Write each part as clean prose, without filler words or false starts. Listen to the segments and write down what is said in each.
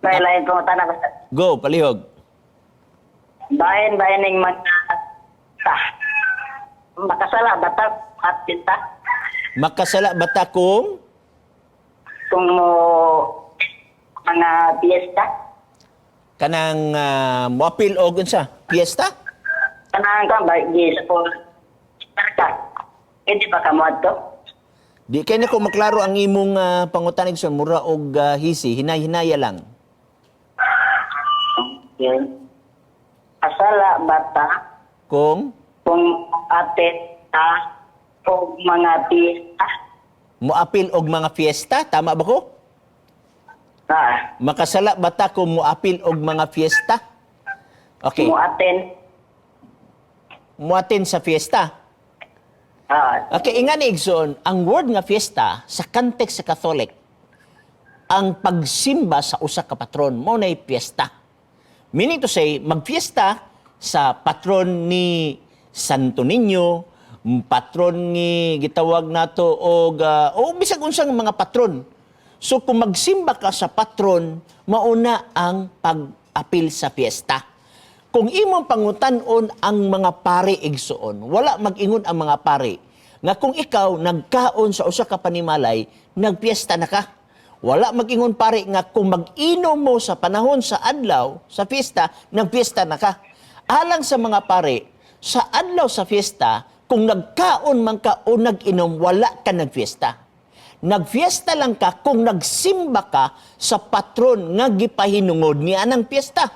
May lain pangutana ko, sir. Go, palihog. Bahin bahin ning mga ta. Makasala ba ta at kita Makasala ba ta kung kung mo mga piyesta? Kanang moapil og unsa? Piyesta? Kanang ka ba gi sa po ka? Hindi ba ka mo adto? Di kay nako maklaro ang imong pangutana, igsoon, mura og hisi, hinay-hinaya lang. Okay. Kasala ba ta Kung kung ate ta o mga piyesta? Moapil og mga fiesta, tama ba ko? Ah, Makasala ba ta kung moapil og mga fiesta? Okay, mo aten. Moaten sa fiesta. Ah, Okay, ingani, igsoon, ang word nga fiesta sa context sa Catholic, ang pagsimba sa usa ka patron mao nay fiesta. Meaning to say, magfiesta sa patron ni Santo Niño, patron ni gitawag nato og o bisag unsang mga patron. So kung magsimba ka sa patron, mauna ang pag-apil sa fiesta. Kung imong pangutan-on ang mga pare, igsoon, wala mag-ingon ang mga pare nga kung ikaw nagkaon sa usa ka panimalay, nagpiesta na ka. Wala mag-ingon pare nga kung mag-inom mo sa panahon sa adlaw sa fiesta, nagpiesta na ka. Alang sa mga pare, sa adlaw sa fiesta, kung nagkaon man ka o nag-inom, wala ka nagfiesta. Nagfiesta lang ka kung nagsimba ka sa patron nga gipahinungod ni anang fiesta.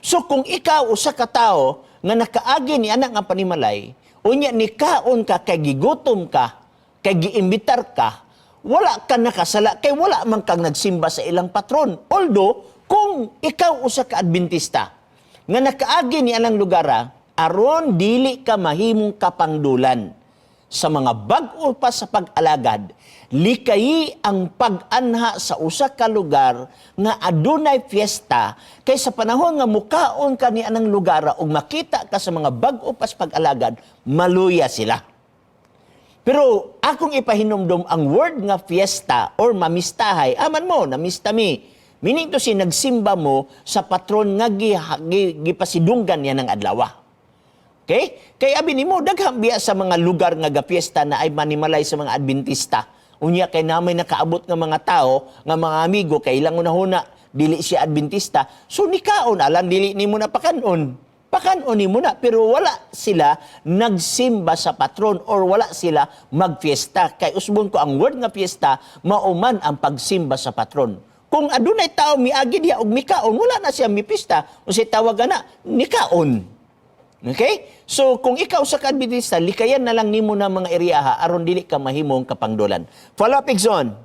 So kung ikaw usa ka tawo nga nakaagi ni anak nga panimalay, unya nikaon ka kay gigutom ka, kay giimbitar ka, wala ka nakasala kay wala man kang nagsimba sa ilang patron. Although kung ikaw usa ka Adventista nga nakaagi ni anang lugar, aron dili ka mahimong kapangdulan sa mga bag-o pa sa pag-alagad, likayi ang pag-anha sa usa ka lugar nga adunay fiesta, kay sa panahon nga mukaon ka ni anang lugar ug makita ka sa mga bag-o pa sa pag-alagad, maluya sila. Pero akong ipahinumdom, ang word nga fiesta or mamistahay, aman mo, namista mi. Meaning to say, nagsimba mo sa patron nga gipasidunggan niya ng adlaw. Okay? Kay abi nimo, daghang biya sa mga lugar nga gapiesta na ay manimalay sa mga Adventista. Unya kay namay nakaabot nga mga tao, nga mga amigo, kay ilang unahuna dili siya Adventista. So nikaon alam dili nimo na pakanon. Pakanon nimo na, pero wala sila nagsimba sa patron or wala sila magfiesta. Kay usbon ko, ang word nga fiesta mauman ang pagsimba sa patron. Kung adunay tao miagi diha og mikaon, wala na siya mipista. Unsay tawag ana? Nikaon. Okay? So, kung ikaw sa ka-Adventista, likayan na lang nimo na mga eriyaha aron dili ka mahimong kapangdulan. Follow up, igsoon.